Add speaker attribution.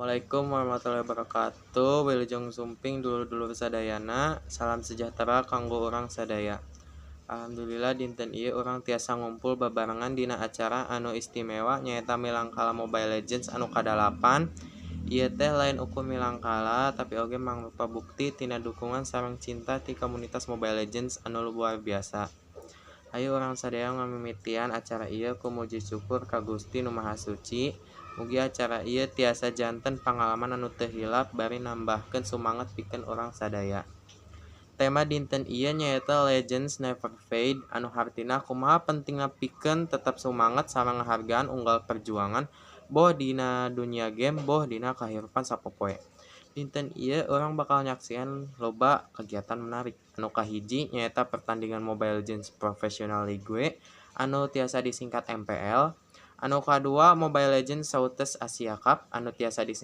Speaker 1: Assalamualaikum warahmatullahi wabarakatuh. Wilujeng sumping dulur-dulur sadayana. Salam sejahtera kanggo urang sadaya. Alhamdulillah, dinten ieu urang tiasa ngumpul babarengan dina acara anu istimewa, nyaeta Milangkala Mobile Legends anu kadalapan. Ieu teh lain ukur milangkala, tapi oge mangrupa bukti tina dukungan sareng cinta ti komunitas Mobile Legends anu luar biasa. Hayu urang sadaya ngamimitian acara ieu ku muji syukur ka Gusti Nu Maha Suci. Mugi acara ieu tiasa janten pangalaman anu teu hilap bari nambahkeun sumanget pikeun urang sadaya. Tema dinten ieu nyaeta "Legends Never Fade", anu hartina kumaha pentingna pikeun tetep sumanget sareng ngahargaan unggal perjuangan, boh dina dunya game, boh dina kahirupan sapopoe. Dinten ieu urang bakal nyaksian loba kegiatan menarik. Anu kahiji nyaeta pertandingan Mobile Legends Professional League anu tiasa disingkat MPL. Anu kadua, Mobile Legends Southeast Asia Cup anu tiasa disingkat